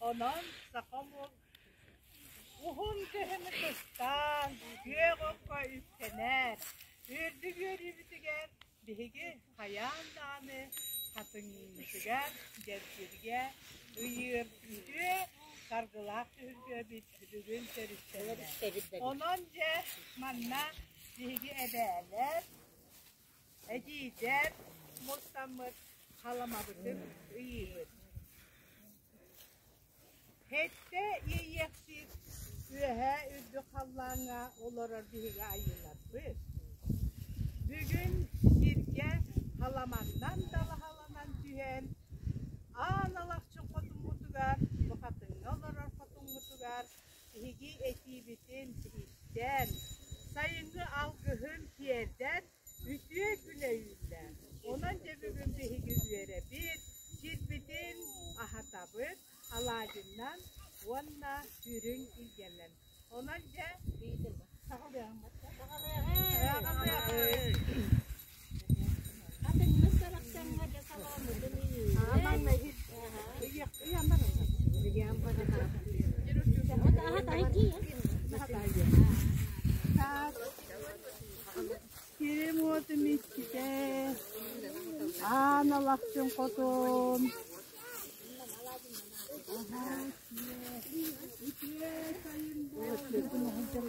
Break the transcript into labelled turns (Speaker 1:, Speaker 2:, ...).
Speaker 1: Онон саха омук уһун кыһыны кыстаан, күөх окко үктэнэр, үрдүк үөрүүбүтүгэр биһиги хайаан даҕаны хатыҥмытыгар, дьэргиргэ ыйыыр үтүө саргылаах түһүлгэбит бүгүн төрүттэннэ. Онон дьэ манна биһиги эбээлэр, эдьиийдэр мустаммыт халамабытын ыйыыбыт. Сэттэ иэйиэхсит үөһээ үрдүк халлааҥҥа олорор биһиги айыыларбыт. Бүгүн сиргэ халаманнан далаһаланан түһэн, аан алахчын хотуммутугар, бу хатыҥҥа олорор хотуммутугар биһиги этиибитин истэн, сайыҥҥы алгыһын тиэрдэн үтүө күнэ үүннэ. Онон дьэ бүгүн биһиги үөрэбит, сирбитин аһатабыт алаадьыннан уонна үрүҥ илгэнэн. Онон дьэ Сирим уотум иччитэ, аан алахчын хотун. Үтүө сайын буоллун.